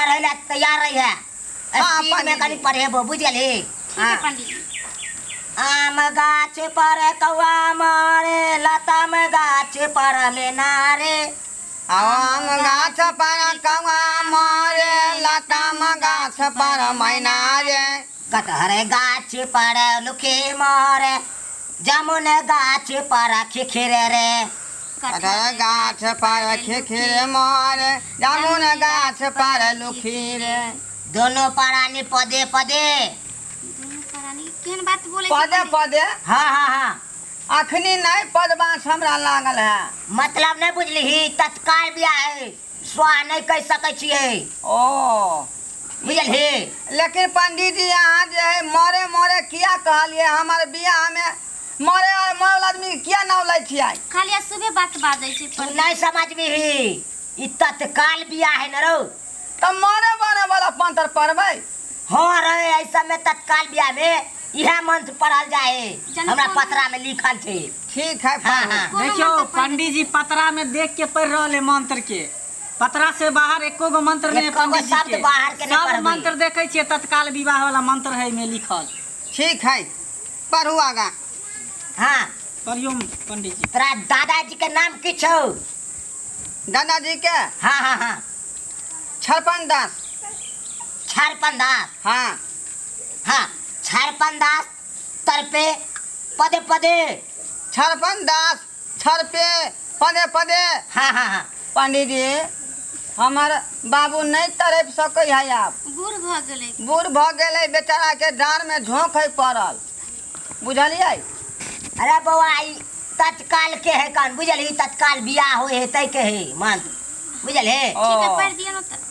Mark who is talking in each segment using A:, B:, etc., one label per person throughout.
A: पढ़ै लए तैयार रही है।
B: हाँ,
A: स्पीड में
B: पंडित
A: कनी
B: जी।
A: पढ़ेबो, बुझ गेलही?
C: ठीक है पंडित जी।
A: आम गाछ पर कौआ मारे, लताम गाछ पर मेना रे।
B: आम गाछ पर कौआ मारे, लताम गाछ पर मैना रे।
A: कटहर गाछ पर लुखी मारे, जामुन गाछ पर खिखिर रे।
B: कटहर गाछ पर खिखिर मारे, जामुन गाछ पर लुखी रे।
A: दोनों प्राणी पदे पदे।
C: दुनू प्राणी केहन बात बोलै छै
B: पदे
C: पंडित?
B: पदे।
A: हाँ हाँ हाँ।
B: अखनी नहीं पदबास हमरा लागल है।
A: मतलब नहीं बुझलिही, तत्काल बियाह है, स्वाह नहीं कह सकै छियै।
B: ओ
A: बुझलही?
B: लेकिन पंडित जी, अहाँ जे है मरे मरे किया कहलिए? हमर बियाह में मरे और मरल आदमी के किया नाम लै छियै?
C: खाली अशुभे बात बाजै छै
A: तू
C: पंडित।
A: नहीं समझबिही, ई तत्काल बियाह है न रौ।
B: तऽ मरे मरे वाला पंतर पढ़बै?
A: हाँ रे, ऐसा में तत्काल बियाह में इहे मंत्र पढ़ल जाए।
C: जनक
A: हमरा
C: कोन-
A: पतरा में लिखल छै।
B: ठीक है।
A: हाँ,
B: पढ़ू।
A: हाँ।
C: कोनो
D: देखियौ
C: मंत्र पढ़ि
D: पंडित जी पतरा में देख के पढ़ रहल है मंत्र के। पतरा से बाहर एको गो मंत्र नहीं है
A: एको गो
D: पंडित जी
A: शब्द
D: के।
A: बाहर के नहीं
D: सब
A: पढ़बै।
D: मंत्र देखे छियै, तत्काल विवाह वाला मंत्र है में लिखल।
B: ठीक है, पढ़ू आगा।
A: हाँ।
D: पढ़ियौ पंडित जी।
A: तोरा दादाजी के नाम की छौ?
B: दादाजी के?
A: हाँ हाँ हाँ।
B: छरपन दास।
A: छरपन दास?
B: हाँ।
A: हाँ, छरपन दास तरपे पदे पदे।
B: छरपन दास छरपे पदे पदे।
A: हाँ हाँ हाँ।
B: पंडित जी, हमर बाबू नहीं तड़पि सकै है आब।
C: बूढ़ भऽ गेलै।
B: बूढ़ भऽ गेलै बेचारा के, डाँड़ में झोंक है पड़ल, बुझलियै?
A: अरे बौआ, ई तत्काल के है कान, बुझलही? तत्काल बियाह होय है तै के है मंत्र, बुझलही?
C: ठीक है।
B: ओ।
C: पढ़ि दियौ ने तऽ।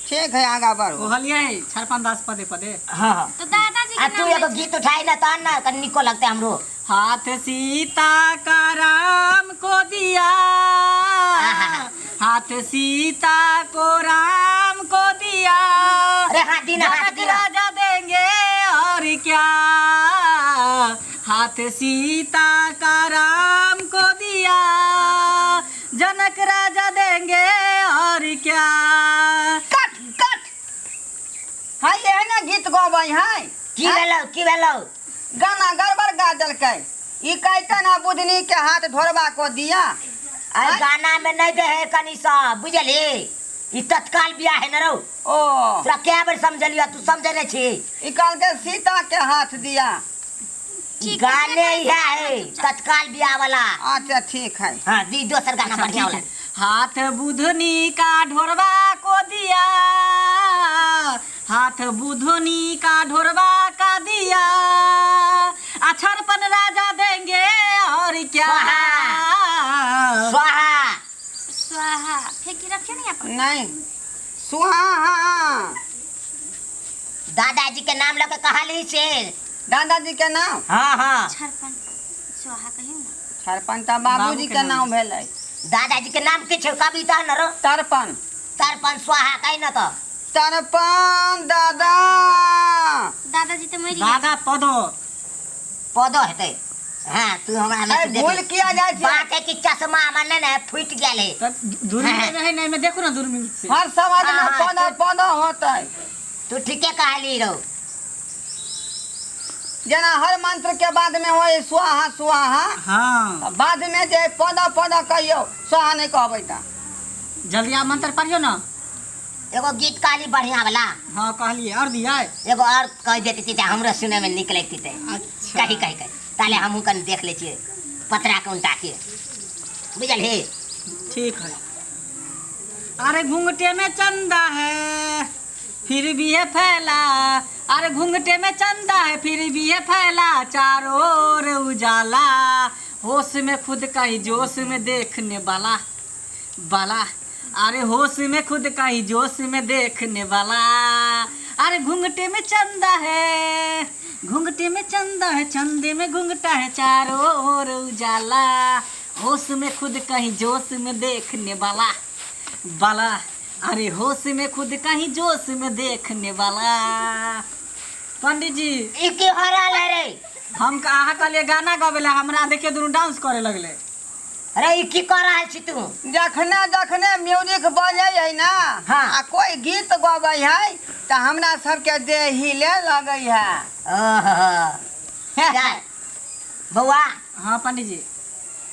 B: ठीक है, आगा बढ़ू।
D: कहलियै छरपन दास पदे पदे।
A: हाँ हाँ।
C: तऽ दादाजी
A: आ
C: के
A: तू
C: नाम
A: एगो
C: लै छै।
A: गीत उठाई ना तहन ना कनी निको लगतै हमरो।
D: हाथ सीता का राम को दिया, हाथ सीता को राम को दिया।
A: अरे हाथ दीना, हाथ
D: जनक
A: दीना।
D: राजा देंगे और क्या, हाथ सीता का राम को दिया, जनक राजा देंगे और क्या।
B: कट कट है, एहने गीत गबै है।
A: की भेलौ, की भेलौ?
B: गाना गड़बड़ गा देलकै ई। कहते ना बुधनी के हाथ ढोरबा को दिया।
A: अरे गाना में नहीं दे है कनी सा, बुझलही? ई तत्काल बियाह है न रौ।
B: ओ।
A: तोरा कै बेर समझलियौ, तू समझै नहि छी।
B: ई कहलकै सीता के हाथ दिया।
C: ठीक है,
A: गाने
C: जे
A: इएह है, तत्काल बियाह वाला।
B: अच्छा, ठीक है।
A: हाँ, दी दोसर गाना।
D: अच्छा,
A: बढ़िया
D: ठीक
A: वाला।
D: है। हाथ बुधनी का ढोरबा को दिया, हाथ बुधनी का ढोरबा का दिया, अक्षरपन राजा देंगे और क्या।
A: स्वाहा।
C: स्वाहा फेंकी रखियो ने यहाँ पर।
B: नहीं, सुहा।
A: दादाजी के नाम लऽ के कहली से।
B: दादाजी के नाम?
A: हाँ हाँ।
C: छरपन स्वाहा कहियौ ने।
B: छरपन तऽ बाबूजी के नाम भेलै।
A: दादाजी के नाम की छै कविता न रो?
B: तर्पण।
A: तर्पण स्वाहा कहि न तऽ।
B: तर्पण दादा।
C: दादाजी तऽ मरि गेल।
D: दादा पदो।
A: पदो हेतै। हाँ, तू हमरा
B: अरे,
A: नहि
B: भूल किया जाइ छै?
A: बात है कि चश्मा हमर नहि ने फूटि गेल है।
D: तऽ दूरबीन में है नहीं में देखू ना दूरबीन से।
B: हर समाज में
A: हाँ, हाँ,
B: पौधा पौधा होतै।
A: तू ठीके कहली रौ।
B: जेना हर मंत्र के बाद में होइ स्वाहा स्वाहा।
D: हाँ।
B: बाद में जे पौधा पौधा कहियौ, स्वाहा नहि कहबै तऽ।
D: जल्दी आप मंत्र पढ़ियो ना।
A: एगो गीत कहली बढ़िया वाला।
D: हाँ, कहलिए और दिया।
A: एगो और कह देती तऽ हमरो सुने में निक लगती।
D: अच्छा।
A: कही कही कही, ताले हमहूँ कनि देख लै छियै पतरा के उल्टा के, बुझलही?
D: ठीक है। अरे घूंघटे में चंदा है फिर भी है फैला, अरे घूंघटे में चंदा है फिर भी है फैला, चारों ओर उजाला, होश में खुद का ही जोश में देखने वाला वाला, अरे होश में खुद का ही जोश में देखने वाला, अरे घूंघटे में चंदा है, घूंघटे में चंदा है, चंदे में घूंघटा है, चारों ओर उजाला, होश में खुद कहीं जोश में देखने वाला वाला, अरे होश में खुद कहीं जोश में देखने वाला। पंडित जी।
A: ई की हो रहल है रे?
D: हम अहाँ कहलिए गाना गबे ला, हमरा देखियो दुनू डांस करे लगले।
A: अरे ई की कर रहल छी तू?
B: जखने जखने म्यूजिक बजै है ना,
A: हाँ।
B: आ कोई गीत गबै है तऽ हमरा सबके देह हिले लगै है।
A: ओहो, चल बौआ।
D: हाँ पंडित जी।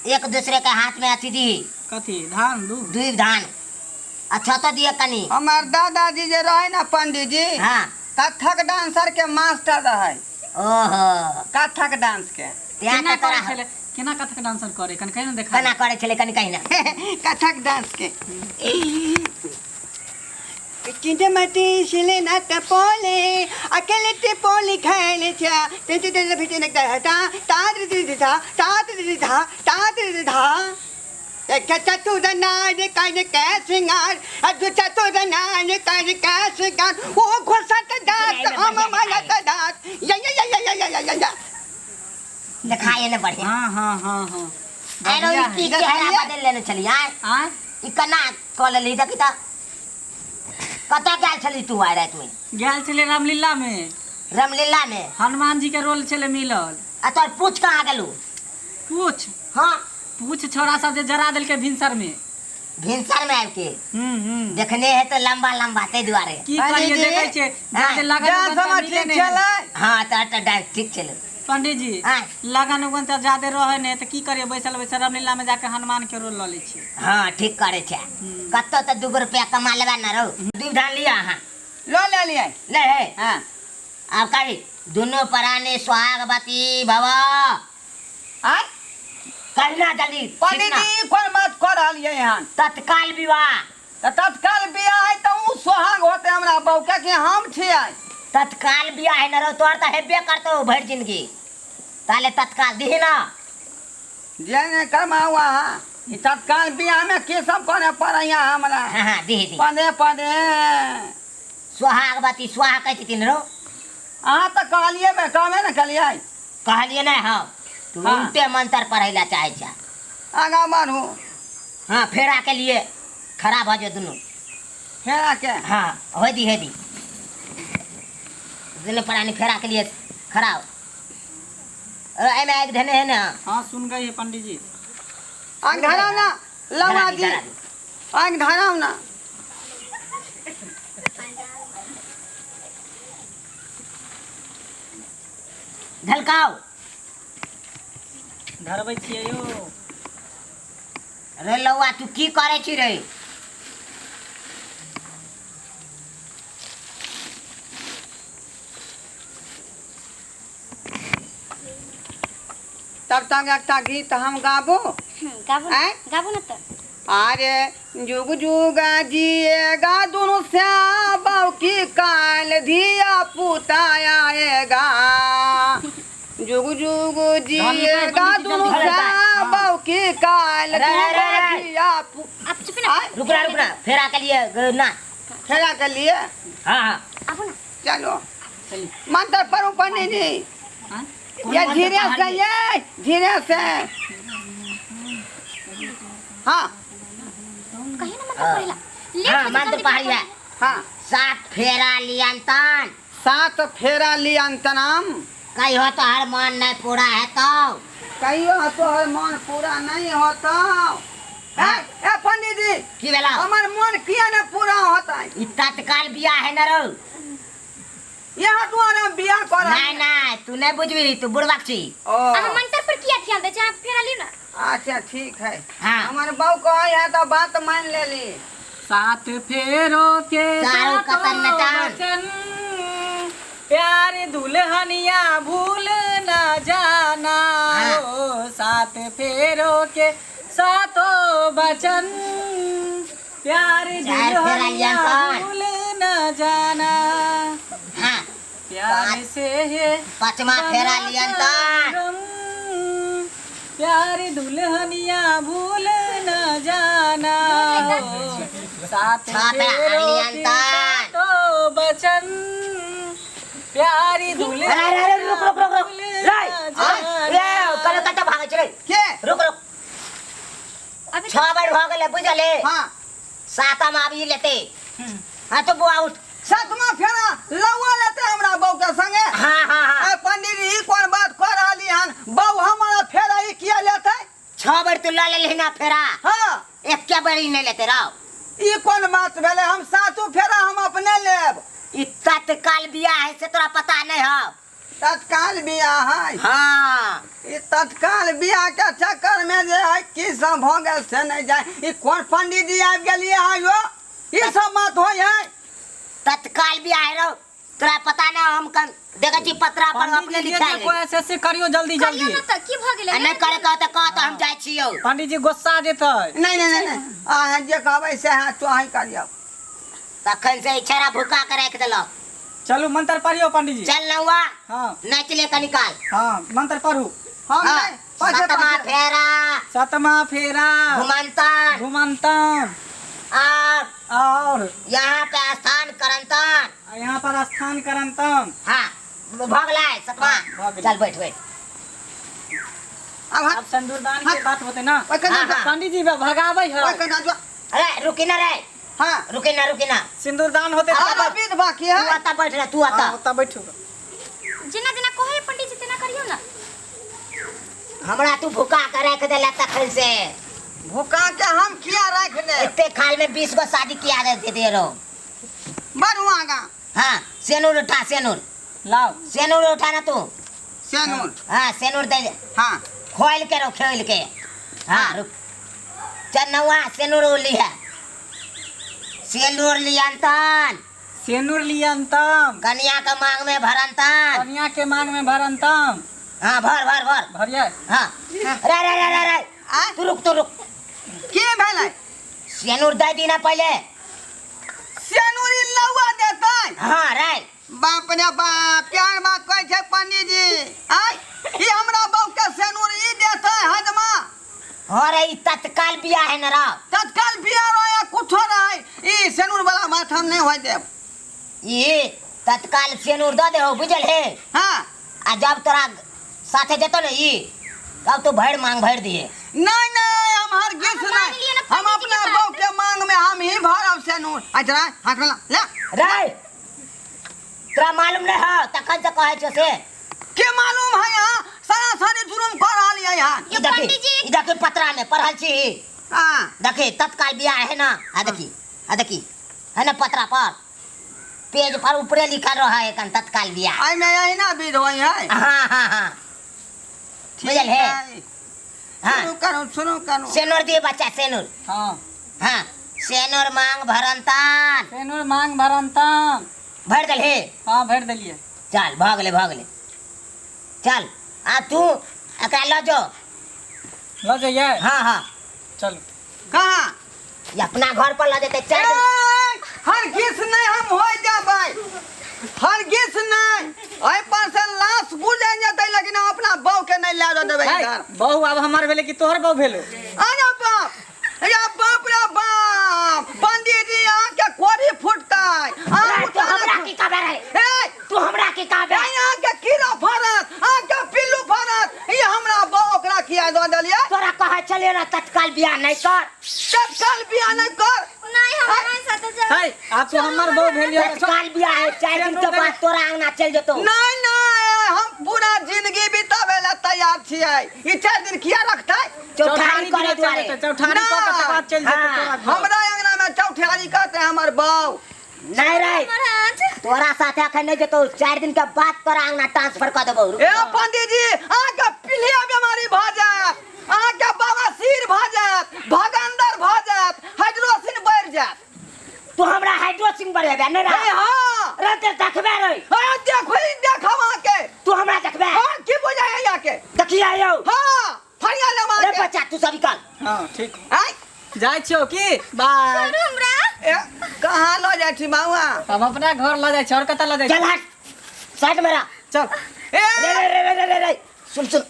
A: एक दूसरे के हाथ में अथी दी।
D: कथी? धान दू?
A: दुई धान अच्छा तो दिए कनी।
B: हमर दादाजी जे रहे ना पंडित जी,
A: हाँ,
B: कथक डांसर के मास्टर रहे।
A: ओहो,
B: कथक डांस के।
A: त्या
D: केना
A: तऽ
D: करै
A: तोरा
D: छलै? केना कथक डांसर करे, कनि कहि ने देखा।
A: केना करे छलै, कनि कहि ना।
B: कथक डांस के चिंतमती शिले नात पोले अकेले ते पोली खायले छा ते ते ते फिटे नकता ता ता ति ता ता ति ता ता ति धा एक चतुर नार कर के सिंगार अदु चतुर नार कर के सिंगार ओ घुसत दास हम मलत दास या या या या या या या या।
A: देखाए ने बढ़िया।
D: हाँ हाँ हाँ हाँ।
A: आरो
D: बढ़िया
A: ई की
D: है।
A: चेहरा बदल लेने छली आय?
D: आय?
A: ई केना कऽ लेली? देखी तऽ, कतऽ गेल छली तू आइ रातिमे?
D: गेल छलै रामलीला में।
A: रामलीला में?
D: हनुमान जी के रोल छलै मिलल।
A: आ तोर पूछ कहाँ गेलू?
D: पूछ?
A: हाँ।
D: पूछ छोरा सब जे जरा देलकै भिनसर में।
A: भिनसर में आबि के?
D: हम्म।
A: देखने है तऽ लंबा लंबा, ताहि दुआरे।
D: की करिए,
B: पंडीजी?
D: देखै छियै जादे लगन
B: डांस
D: उगन तऽ
B: हमर
D: मिले
B: ठीक
D: नहि।
B: छलै।
A: हाँ, तऽ डांस ठीक छलै।
D: पंडित जी,
A: आँय?
D: लगन उगन तऽ जादे रहै नहि तऽ की करिए, बैसल बैसल रामलीला में जाके हनुमान के रोल लऽ लै छियै।
A: हाँ, ठीक करै छै। कतऽ तऽ 2 रुपया कमा लेबै ने रौ। दू धान लिअ अहाँ।
B: लऽ लेलियै।
A: ले हे।
B: हाँ।
A: आब कही, दुनू प्राणी सुहागवती भव।
B: आय?
A: कहना जल्दी।
B: पंडित जी, ई कोन बात कऽ रहलियै हन?
A: तत्काल विवाह।
B: तऽ तत्काल बियाह है तऽ उ सोहाग होतै हमरा बहू के कि हम छियै?
A: तत्काल बियाह है न रौ, तोहर तऽ हेबे करतौ भरि जिंदगी, ताले तत्काल दिही ना।
B: जे नहि कमाउ अहाँ, ई तत्काल बियाह में की सब करे पड़ैया हमरा?
A: हाँ हाँ, दिही दिही।
B: पदे पदे।
A: सुहागवती, सुहाग कहै छथिन रौ।
B: अहाँ तऽ कहलियै बे, कहबे ने कहलियै।
A: कहलियै नहि हम, तू
B: हाँ।
A: उल्टे मंत्र पढ़ै लए चाहै छ।
B: आगाँ बढ़ू।
A: हाँ, फेरा के लिए खड़ा भऽ जो दुनू।
B: फेरा के?
A: हाँ, हो दी, हो दी, दुनू प्राणी फेरा के लिए खड़ा हो। एहिमे आगि धेने है ने?
D: हाँ, सुन गई है पंडित जी।
B: आग धराउ ना लवा
A: धरा दी,
B: जी।
A: धरा दी।
B: आग धराउ ना।
A: झलकाउ।
D: धरबै छियै यौ।
A: रे लौआ, तू की करै छी रे?
B: तब तक एकटा गीत हम गाबू।
C: गाबू ने।
B: आँय?
C: गाबू ने तऽ।
B: अरे जुग जुग जिएगा दुनू श्याम की, काल धिया पुता आएगा। जुग जुग जिएगा दुनू श्याम की, काल
A: रे, रे, रे, रे।
B: धिया पु
C: आप चुप ना।
B: आँय?
A: रुकना रुकना, फेरा के लिए ना।
B: फेरा के लिए।
A: हाँ हाँ।
C: आबू ना।
B: चलो।
D: चलिए।
B: मंत्र पढ़ू पंडित जी।
D: हाँ?
B: ये धीरे से, ये धीरे से, हाँ।
C: कहियो ना मंत्र पढ़ेला लेट।
A: हाँ,
C: हो जाए,
A: मंत्र
C: जल्दी
A: पढ़िए।
B: हाँ।
A: सात फेरा लियंतन।
B: सात फेरा लियंतनाम।
A: कहियो तो हर मन नहीं पूरा है तो।
B: कहियो तोहर मन पूरा नहीं होता। ए ए पंडित जी।
A: की भेला?
B: हमर मन किया ने पूरा होता?
A: ई तत्काल बियाह है न रौ।
B: यहाँ दुआरे बियाह कर।
A: नहीं नहीं, तू नहीं बुझबी, तू बुढ़बाक छी।
B: ओ।
C: अहाँ मंत्र पर किया ध्यान दै छी? अहाँ फेरा लियौ ना।
B: अच्छा, ठीक है।
A: हाँ।
B: हमर बहू कहे है तो बात मान लेली।
D: सात फेरो के
A: चारू
D: सातों
A: कतन नचान।
D: वचन, प्यार दुल्हनिया भूल न जाना।
A: हाँ।
D: ओ सात फेरो के सातों वचन, प्यार
A: चार फेरा
D: दुल्हनिया
A: लियंतन।
D: भूल न जाना।
A: हाँ।
D: प्यार से है
A: पांचवा फेरा लियंतन।
D: बना प्यारी दुल्हनिया भूल न जाना। हो सात
A: छह फेरा
D: फेरों के
A: लियंतन।
D: सातों वचन, प्यारी दुल्हनिया
A: अरे अरे, रुक रुक रुक रुक।
D: भूल
A: रे
D: न
A: हाँ, रे
D: जाना।
A: कल कतऽ भागै छै रे?
B: के?
A: रुक रुक।
C: अभी
A: 6 बेर भऽ गेलै, बुझले?
B: हाँ।
A: सातम आबि लेते। हाँ तो बुआ उठ।
B: सातवा फेरा लौआ लेते हमरा बहू के संगे?
A: हाँ हाँ हाँ।
B: ए पंडित जी, ई कोन बात कह रहली हन? बहू हमारा फेरा ई किया लेते?
A: 6 बेर तू तू लऽ लेलही ना फेरा।
E: हाँ।
A: एके बेर ई नहि लेते रहो।
E: ई कोन बात भेलै? हम सातो फेरा हम अपने लेब।
A: ई तत्काल बियाह है से तोरा पता नहीं हो।
E: तत्काल बियाह है?
A: हाँ।
E: ई तत्काल बियाह के चक्कर में जे है की सब भऽ गेल से नहीं जाए। ई कोन पंडित जी आबि गेलियै है यो? ई सब बात होइ है?
A: तत्काल बियाह है रहो, तोरा पता ना। हम कन देखै छी पत्रा पर अपने
D: पंडित जी
A: लिखा
D: जे कोई ऐसे ऐसे करियो जल्दी
C: करियो
D: जल्दी।
C: ना तऽ की भऽ गेलै?
A: आ नहीं करे कह तऽ कह तऽ हम जाइ छियौ।
D: पंडित जी गुस्सा जेतै।
E: नहीं नहीं नहीं नहीं, अहाँ जे कहबै से अहाँ तो अहीं करियौ।
A: तखन से इशारा भुका के राखि देलक।
D: चलू मंत्र पढ़ियो पंडित जी।
A: चल नौआ।
D: हाँ।
A: नाचि ले कनी काल।
D: हाँ, मंत्र पढ़ू।
E: हम
A: हाँ,
E: नहीं, पाछे
A: सतमा
E: पाछे।
A: फेरा।
D: सतमा फेरा।
A: घुमंतन।
D: घुमंतन।
A: और
D: और
A: यहाँ पे स्थान करंतन।
D: यहाँ पर स्थान करंतन।
A: हाँ, भऽ गेलै सतमा।
D: हाँ, भऽ गेलै।
A: चल बैठ बैठ।
E: अब
D: अब सिंदूरदान के बात होते ना।
E: ओइ कना
A: हाँ, हाँ।
D: पंडित जी भगाबै है।
E: ओइ कना जो।
A: अरे रुकी ना रे।
E: हाँ।
A: रुकी ना, रुकी ना।
D: सिंदूरदान होते।
E: आरो विध बाकी है।
A: तू आता बैठ रे, तू आता।
D: हाँ, ओतऽ बैठू।
C: जेना जेना कहै पंडित जी तेना करियौ ना।
A: हमरा तू भुका के राखि देला तखन से।
E: भुका के हम किया राखि देब?
A: एते खाल में 20 गो शादी किया दे दे रहो।
E: बढ़ू आगाँ।
A: हाँ, सेनूर उठा, सेनूर।
D: लाओ।
A: सेनूर उठा ना तू।
E: सेनूर।
A: हाँ, सेनूर दे दे।
E: हाँ।
A: खोल के रहो, खोल के। हाँ, रुक। चल नौआ, सेनूर ली है। सेनूर लियंतन।
D: सेनूर लियंतम।
A: कन्या के मांग में भरंतन।
D: कन्या के मांग में भरंतम।
A: हाँ, भर भर भर।
D: भरिए।
A: हाँ। रे रे रे रे रे।
E: आ?
A: तू रुक, तू रुक।
E: के भेलै?
A: सेनूर दे दी ना पहले।
E: सेनूर ई लौआ देतै?
A: हाँ रे।
E: बाप रे बाप, केहन बात कहै छै पंडित जी? आय, ई हमरा बहू के सेनूर ई देतै हजमा?
A: हाँ रे, ई तत्काल बियाह है ना रा।
E: तत्काल बियाह रहे या कुछो रहे, ई सेनूर वाला बात हम नहीं होय देब।
A: ई तत्काल सेनूर दे देहो, बुझल है?
E: हाँ।
A: आ जब तोरा साथे जेतो ना ई, तब तू भरि मांग भरि दिए।
E: नहीं नहीं, हम हरगिज
C: अहाँ मानि
E: नहीं।
C: लिअ ना
E: हम
C: पंडित जी
E: अपना
C: के
E: बहू
C: बात।
E: के मांग में हम ही भरब सेनूर। अच्छा हाथ में ला ले।
A: रे, तोरा मालूम नहीं हो तखन से कहै छौ से।
E: के मालूम है यहाँ सारा सारी जुलुम कर रहल है यहाँ।
A: ई देखी,
C: पंडित जी।
A: ई देखी पतरा में पढ़ल छी।
E: हाँ।
A: देखी तत्काल बियाह है ना, आ देखी, आ देखी है ना, पतरा पर पेज पर ऊपरे लिखल रहा है कन तत्काल बियाह।
E: आई में यही ना विध होई है।
A: हाँ हाँ हाँ,
E: ठीक
A: बुझल है?
E: है।
A: हाँ।
E: शुरू करू, शुरू करू।
A: सेनूर दिए बच्चा, सेनूर।
D: हाँ।
A: हाँ, सेनूर मांग भरंतान।
D: सेनूर मांग भरंतन।
A: भर देलही?
D: हाँ, भरि देलियै।
A: चल भऽ गेलै, भऽ गेलै। चल आ तू एकरा लऽ जो।
D: लऽ जइयै?
A: हाँ हाँ।
D: चलू।
E: कहाँ?
A: ई अपना घर पर लऽ जेतै चारि दिन।
E: ए, हरगिज नहीं हम हो जाबै, हरगिज नहीं। एहि पर से लाश गुजर जेतै लेकिन हम अपना बहू के नहीं लए देबै
D: है,
E: इधर।
D: बहू आब हमर भेलै कि तोहर बहू भेलो?
E: अरे बाप रे बाप रे बाप, पंडित जी अहाँके कोरी फुटतै। अहाँ
A: रे, तू हमरा की कहबे रे?
E: ए,
A: तू हमरा की कहबे?
E: अहाँके कीड़ा फड़त, अहाँके पिल्लू फड़त। ई हमरा बहू ओकरा किया दऽ देलियै?
A: तोरा कहै छलियै ना तत्काल बियाह नहीं कर।
E: तत्काल बियाह नहीं कर।
C: नहीं, हम नहीं साथे जाब।
D: है, आब तू हमर बहू भेलियै।
A: तत्काल बियाह है, 4 दिन के बाद तोरा अंगना चलि जेतौ।
E: नहीं नहीं, हम पूरा जिंदगी बितावे ला तैयार छियै। ई 4 दिन किया रखतै?
A: चौठारी करे दुआरे।
D: चौठारी कऽ के तकर बाद चलि जेतै
A: हाँ।
D: तोरा घर।
E: हमरा अंगना में चौठारी करतै हमर बहू?
A: नहीं रे,
C: महाराज।
A: तोरा साथे अखन नहीं जेतौ, 4 दिन के बाद तोरा अंगना ट्रांसफर कऽ देबौ।
E: ए पंडित जी, अहाँके पीलिया बीमारी भऽ जायत, अहाँके बवासीर भऽ जायत, भगंदर भऽ जायत, हाइड्रोसिन बढ़ि जायत।
A: तू हमरा हाइड्रोसिन बढ़ेबे नहीं रे?
E: ए हाँ।
A: रे ते देखबे रे।
E: हाँ, देखो, ई देखब अहाँके।
A: तू हमरा देखबे?
E: हाँ, की बुझाइ अहाँके?
A: देखिए यौ।
E: हाँ, फरिया लेब
A: रे
E: अहाँके।
A: बच्चा, तू सब निकल।
D: हाँ ठीक।
E: आँय?
D: जाइ छियौ की? बाय।
C: छोड़ू हमरा।
E: ए, कहाँ लऽ जाइ छी बाबा?
D: हम अपना घर लऽ जाइ छी, और कतऽ लऽ जाइ छी?
A: चल हट, साइड में रह।
D: चल।
E: ए,
A: रे रे रे रे रे रे, सुन सुन,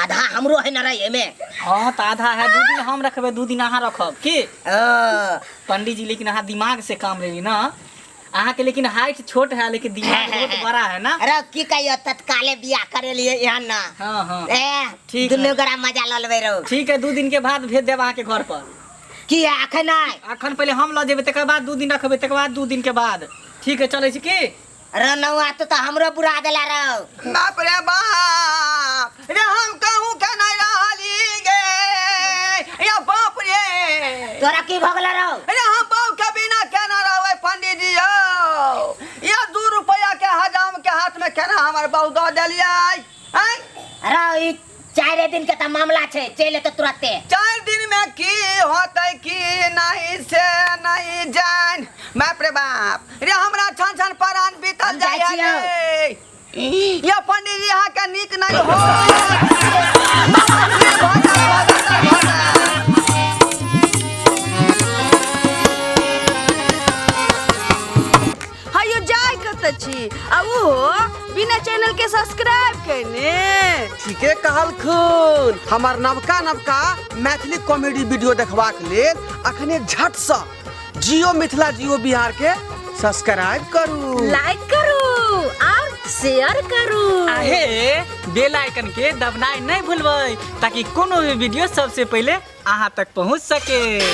A: आधा हमरो है ना रे एमे।
D: हाँ तऽ आधा है, 2 दिन हम रखबै, 2 दिन अहाँ रखब की?
A: ओ।
D: पंडित जी लेकिन अहाँ दिमाग से काम लेली ना अहाँ के, लेकिन हाइट छोट है लेकिन दिमाग बहुत बड़ा है ना।
A: अरे की कहियो, तत्काले बियाह करे लिए यहाँ ना।
D: हाँ हाँ।
A: ए,
D: ठीक
A: दुनू
D: है।
A: गोरा मजा लऽ लेबै रौ।
D: ठीक है, 2 दिन के बाद भेज देब अहाँ के घर पर।
A: की है अखन नहि?
D: अखन पहिले हम लऽ जेबै, तकर बाद 2 दिन रखबै, तकर बाद 2 दिन के बाद। ठीक है, चलै छी की?
A: रे नौआ, तू तऽ हमरो बुरा देला रौ।
E: बाप रे बाप रे, हम कहूँ के नहीं रहली गे।
A: तोरा की भऽ गेल रौ?
E: अरे हम बहू के बिना केना रहबै पंडित जी यौ? ये 2 रुपया के हजाम के हाथ में केना हमर बहू दऽ देलियै? आँय?
A: रौ, ई 4 दिन के तऽ मामला छै, चलि एतौ तुरते।
E: 4 दिन में की होतै की नहीं से नहीं जान। बाप रे बाप रे, हमरा छन छन परान बीतल
A: हम जाइ
E: जाय
A: छियौ।
E: रे। ये पंडित जी अहाँ के नीक नहीं हो। रे भजा, भजा, भजा।
F: हयो जाय कतऽ छी आ ओहो बिना चैनल के सब्सक्राइब केने?
G: ठीके कहलखुन। हमर नवका नवका मैथिली कॉमेडी वीडियो देखबाक लेल अखने झट सँ जियो मिथिला जियो बिहार के सब्सक्राइब करू,
C: लाइक करू और शेयर करू।
D: आहे बेल आइकन के दबनाइ नहीं भूलबै ताकि कोनो भी वीडियो सबसे पहले अहाँ तक पहुँच सके।